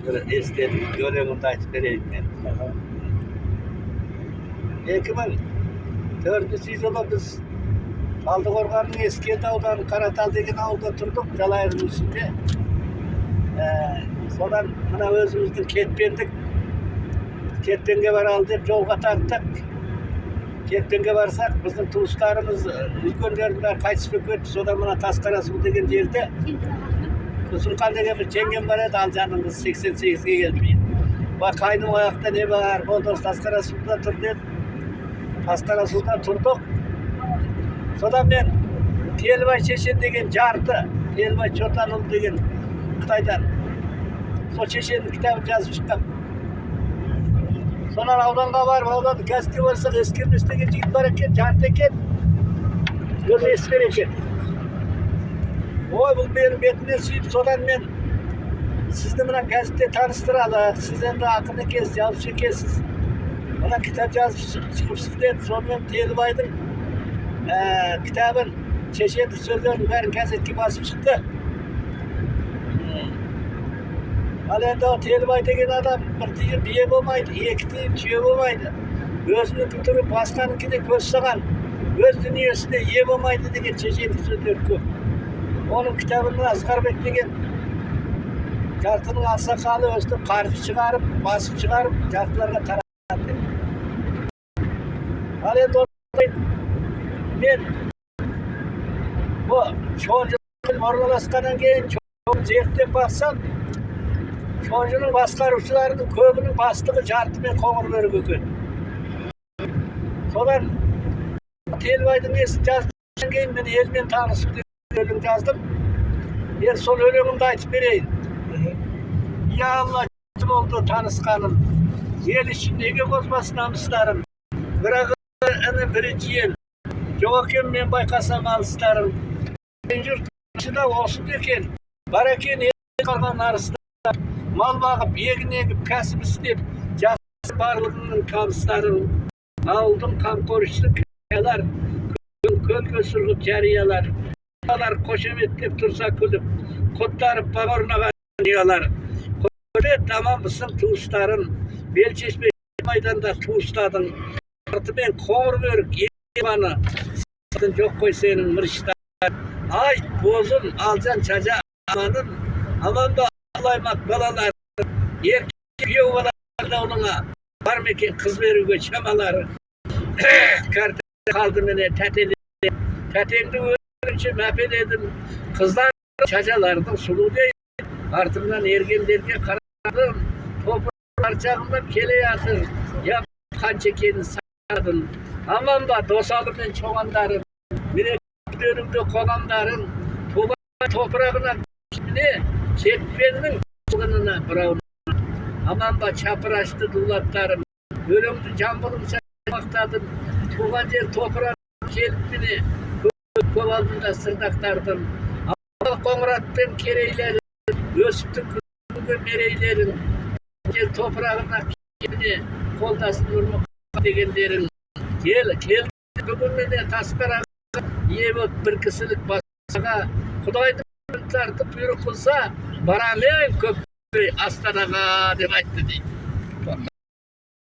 Бір естелік өлеңімді айтып берейін мен. 2004 жылы біз Талдықорғанның Ескелді ауданы, Қаратал деген ауылда тұрдық, Жалайырдың ішінде. Содан мына өзіміздің кетпендік, кетпенге баралы деп жолға тарттық. Кетпенге барсақ, біздің туыстарымыз, үлкендердің бәрі қайтыс болып кетті. Содан мына Тасқарасу деген жерде Күлсімхан деген бір жеңгем бар еді, Алжанның қызы, 88-ге келді биыл. Бай, қайным, ол жақта не бар, болды, осы Тасқарасуда тұр деді. Тасқарасуда тұрдық. Содан мен Телібай шешен деген жарты, Телібай Чотанұлы деген Қытайдан, сол шешеннің кітабын жазып шыққан. Содан ауданға барып, ауданда газетке барсақ, Ескермес деген жігіт бар екен, жарты екен, өзі ескер екен. Ой, бұл менің бетімнен сүйіп, содан мен сізді мына газетте таныстыралы, сіз енді ақын екенсіз, жазушы екенсіз, мына кітап жазып шығыпсыз деді. Сонымен Телібайдың кітабын, шешендік сөздерінің бәрін газетке басып шықты. Ал енді ол Телібай деген адам бір тиын бие болмайды, екі тиын түйе болмайды, өзінікі тұрып басқаныкіне көз салған, өз дүниесіне ие болмайды деген шешендік сөздер көп. Оның кітабын мына Асқарбек деген жартының ақсақалы өстіп қаржы шығарып, басып шығарып, жартыларға таратты. Ал енді мен бұл Шонжы орналасқаннан кейін Шонжы зерттеп бақсам, Шонжының басқарушыларының көбінің бастығы жарты мен Қоңырбөрік екен. Содан Телібайдың несін жазғаннан кейін мен елмен танысу деген өлең жаздым. Енді сол өлеңімді айтып берейін. Я Алла, болды танысқаным, ел үшін неге қозбас намыстарым? Бір іні, бірі жиен жоқ екен, мен байқасам алыстарым. Жұрт да осында екен, бар екен ел қалған арыстар, мал бағып, егін егіп, кәсіп істеп, жақсы барлығының табыстарын. Ауылдың қамқоршысы кәлар, көлге сырғып жариялар, алар қошеметтеп тұрса күліп, құттарып бақ орнаған ұялар. Құрмет, аманбысың, туыстарым? Белшешпе майданда ту ұстадың, артымен Қоңыр бөрік ебаны жоқ қой сенің мырышта. Айт, бозым, Алжан, Шажа, аманым, аман ба, аймақ балалар? Еркек күйеу балалар бар ма екен қыз беруге шамалары? Кәрті қалды міне тәтеле, тәтеңді өлгенше мәпеледім. Қыздар шажалардың сұлу дейді, артымнан ергендерге қарадым. Топыр жағымнан келе жатыр, я қанша екенін санадым. Аман ба, Досалы мен Чоғандарым? Міне, күндеріңде қоғамдарың туған топырағына, міне, кетпеннің қылғынына бұрау. Аман ба, чапырашты дулаттарым? Өлеңді Жамбылымша мақтадым. Туған жер топырақ келіп, міне, көп алдында сырдақтардым. Қоңырат пен Керейлерің, өсіпті күнгі мерейлерің. Жер топырағына, міне, қолдасын Нұрмұхан дегендерің. Кел, кел бүгін, міне, Тасқараға ие болып бір кісілік басқа. Құдайдың тартып бұйрық қылса, барамын көп Астанаға деп айтты дейді.